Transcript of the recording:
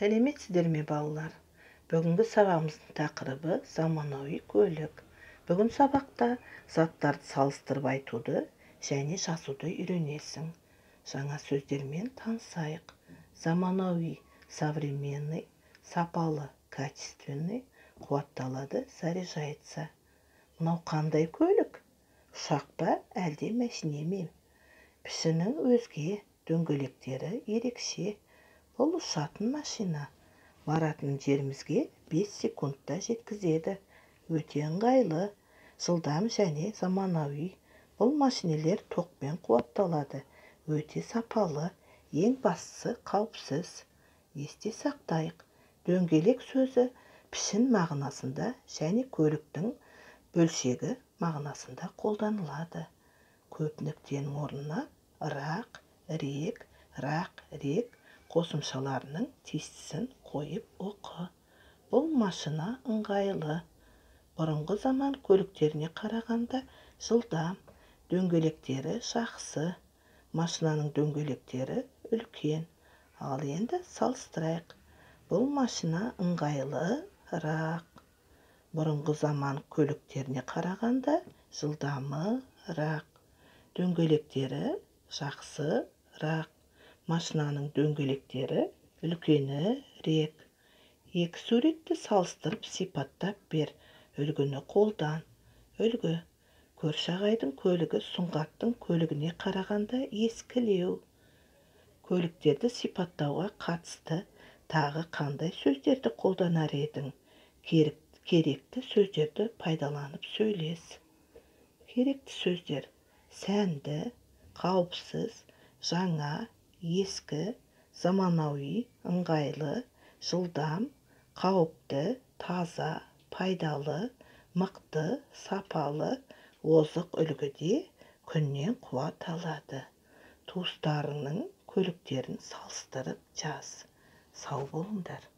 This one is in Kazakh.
Сәлеметсіздер ме, балалар? Бүгінгі сабағымыздың тақырыбы – заманауи көлік. Бүгін сабақта заттарды салыстырып айтуды және жазуды үйренесің. Жаңа сөздермен танысайық. Заманауи – современный, сапалы – качественный, қуатталады – заряжается. Мынау қандай көлік? Ұшақ па, әлде мәшине ме? Пішіні өзге, дөңгелектері ерекше. Бұл ұшатын машина. Баратын жерімізге 5 секундта жеткізеді. Өте ыңғайлы, жылдам және заманауи. Бұл машинелер токпен қуатталады. Өте сапалы, ең бастысы, қауіпсіз. Есте сақтайық: дөңгелек сөзі пішін мағынасында және көліктің бөлшегі мағынасында қолданылады. Көп нүктенің орнына ырақ, ірек, рақ, рек қосымшаларының тиістісін қойып оқы. Бұл машина ыңғайлы. Бұрынғы заман көліктеріне қарағанда жылдам. Дөңгелектері жақсы. Машинаның дөңгелектері үлкен. Ал енді салыстырайық. Бұл машина ыңғайлырақ. Бұрынғы заман көліктеріне қарағанда жылдамырақ. Дөңгелектері жақсырақ. Машинаның дөңгелектері үлкенірек. Екі суретті салыстырып, сипаттап бер. Үлгіні қолдан. Үлгі: Көрші ағайдың көлігі Сұңғаттың көлігіне қарағанда ескілеу. Көліктерді сипаттауға қатысты тағы қандай сөздерді қолданар едің? Керекті сөздерді пайдаланып сөйлес. Керекті сөздер: сәнді, қауіпсіз, жаңа, ескі, заманауи, ыңғайлы, жылдам, қауіпті, таза, пайдалы, мықты, сапалы, озық үлгіде, күннен қуат алады. Туыстарыңның көліктерін салыстырып жаз. Сау болыңдар.